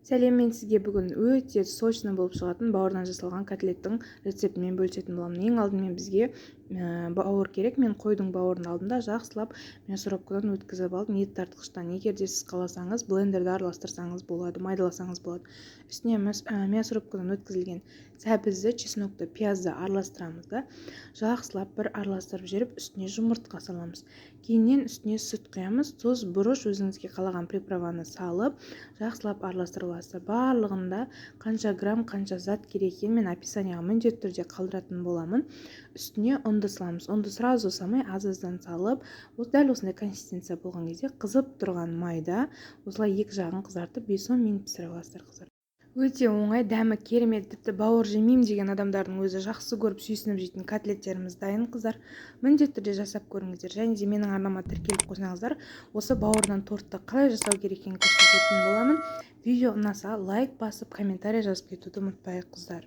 Сәлем! Мен сізге бүгін өте сочный болып шығатын бауырдан жасалған котлеттің рецептімен бөлісетін боламын. Ең алдымен бізге бауыр керек. Мен қойдың бауырын алдым да, жақсылап мясорубкадан өткізіп алдым, ет тартқыштан. Егер де сіз қаласаңыз, блендерде араластырсаңыз болады, майдаласаңыз болады. Үстіне мясорубкадан өткізілген сәбізді, чеснокты, пиязды араластырамыз да, жақсылап бір араластырып жіберіп, үстіне жұмыртқа саламыз. Кейіннен үстіне сүт құямыз, тұз, бұрыш, өзіңізге қалаған приправаны салып, жақсылап араластырып аласыздар. Барлығында қанша грамм, қанша зат керек екенін мен описанияға міндетті түрде қалдыратын боламын. Үстіне ұнды саламыз. Ұнды сразу салмай, аз аздан салып, дәл осындай консистенция болған кезде, қызып тұрған майда осылай екі жағын қызартып, 5-10 минут пісіріп аласыздар, қыздар. Өте оңай, дәмі керемет, тіпті бауыр жемеймін деген адамдардың өзі жақсы көріп, сүйсініп жейтін котлеттеріміз дайын, қыздар. Міндетті түрде жасап көріңіздер және де менің арнама тіркеліп қойсаңыздар, осы бауырдан тортты қалай жасау керек екенін көрсететін боламын. Видео ұнаса, лайк басып, комментарий жазып кетуді ұмытпайық, қыздар.